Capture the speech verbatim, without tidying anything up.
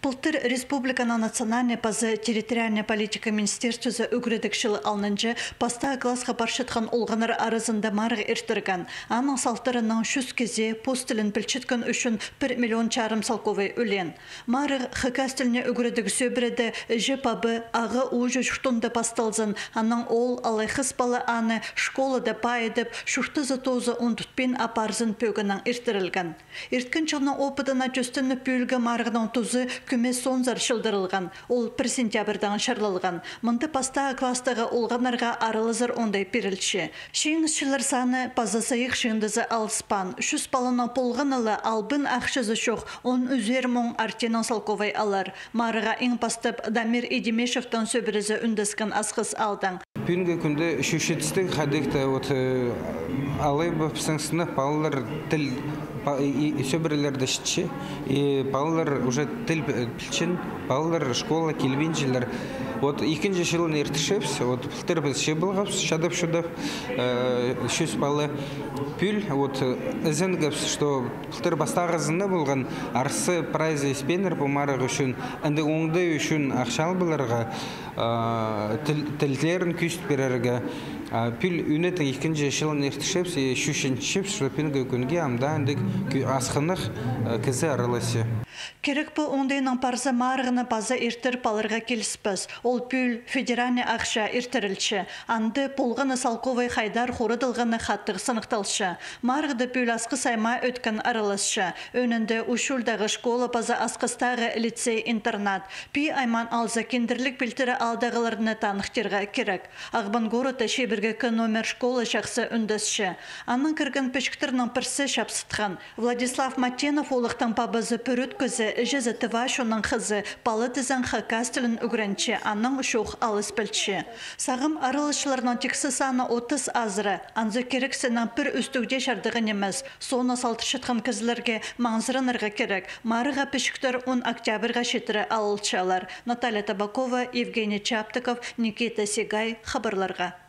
Пылтыр республиканың национальнай паза территориальнай политика министерствозы ӱгредіг чыл алнынҷа пастағы классха парчатхан олғаннар аразында марығ иртірген. Аның салтарынаң чӱс кізее пос тілін пілчеткен ӱчӱн пір миллион чарым салковай ӱлеен. Марығ хакас тіліне ӱгредіг сӧбіреде іҷе-пабы Ағаа Ууҷа чуртында пасталзын, анаң оол алай хыс пала аны школада пайыдып, чуртазы-тоозы ундутпин апарзын пӧгінең иртірілген. Ирткен чылның опыдына тӧстеніп, пӱӱлгі марығның тузы кӧмес соонзар чылдырылған, ол пір сентябрьдаң чарлалған. Мында пастағы класстағы олғаннарға аралазар оңдай пирілче. Чиңісчілер саны паза сайых чыындызы алыспаан. Чӱс паланың полғаны ла албын ахчазы чох, он ӱзер муң артинаң салковай алар. Марығға иң пастап Дамир Идимешевтің сӧбірезі ӱндескен Асхыс аалдаң. Пӱӱнгі кӱнде чӱчӱдістіг хайдағ-да, вот, э, алай ба пістің сынап палалар тіл, па-, и, и сӧбірелерді чітче, и палалар уже тіл пі-, пілчең, палалар школа килбинчелер. Вот ікінҷі чылын иртірчебіс, вот пылтыр піс чыылғабыс, чадап-чудап, э, чӱс пала. Пӱӱл, вот, э, ізенгебіс, что пылтыр пастағызында полған, арса прайзы испееннер пу марығ ӱчӱн, андағ оңдай ӱчӱн ахча алып аларға, а, тіл-, тіллерін кӧзіт пирерге. А, пӱӱл ӱнетін ікінҷі чылын иртірчебіс, и чӱчӱнчебіс, что пӱӱнгі кӱнге амды андағ кӱ-, асхынах, а, кізі араласча. Кирек пу оңдайнаң парза, марығны паза иртіріп аларға киліспес. Ол пӱӱл федеральнай ахча иртірілче. Анда полғаны салковай хайдар хурадылғаны хатығ сыныхталча. Марығда пӱӱл Асхыс аймаа ӧткін араласча. Ӧӧнінде Усть-Улльдағы школа паза Асхыстағы лицей-интернат. Пии аймаан алза, киндірліг пилтірі аалдағыларны таныхтирға кирек. Ағбан городта чибіргі К номер школа чахсы ӱндесче. Аннаң кірген пічіктернің пірсі чапсытхан. Владислав Матенов оолахтың пабазы пӱрӱткізі, іҷезі тыва чонның хызы, пала тізең хакас тілін ӱгренче, анаң чоох алыс пілче. Сағам араласчыларның тиксі саны отыс азыра, анзы кирексінең пір ӱстӱг дее чардығы нимес. Соонаң салтырчатхан кізілерге маңзыранарға кирек. Марығға пічіктер он октябрьға читіре алылчалар. Наталья Табакова, Евгений Чаптыков, Никита Сигай, хабарларға.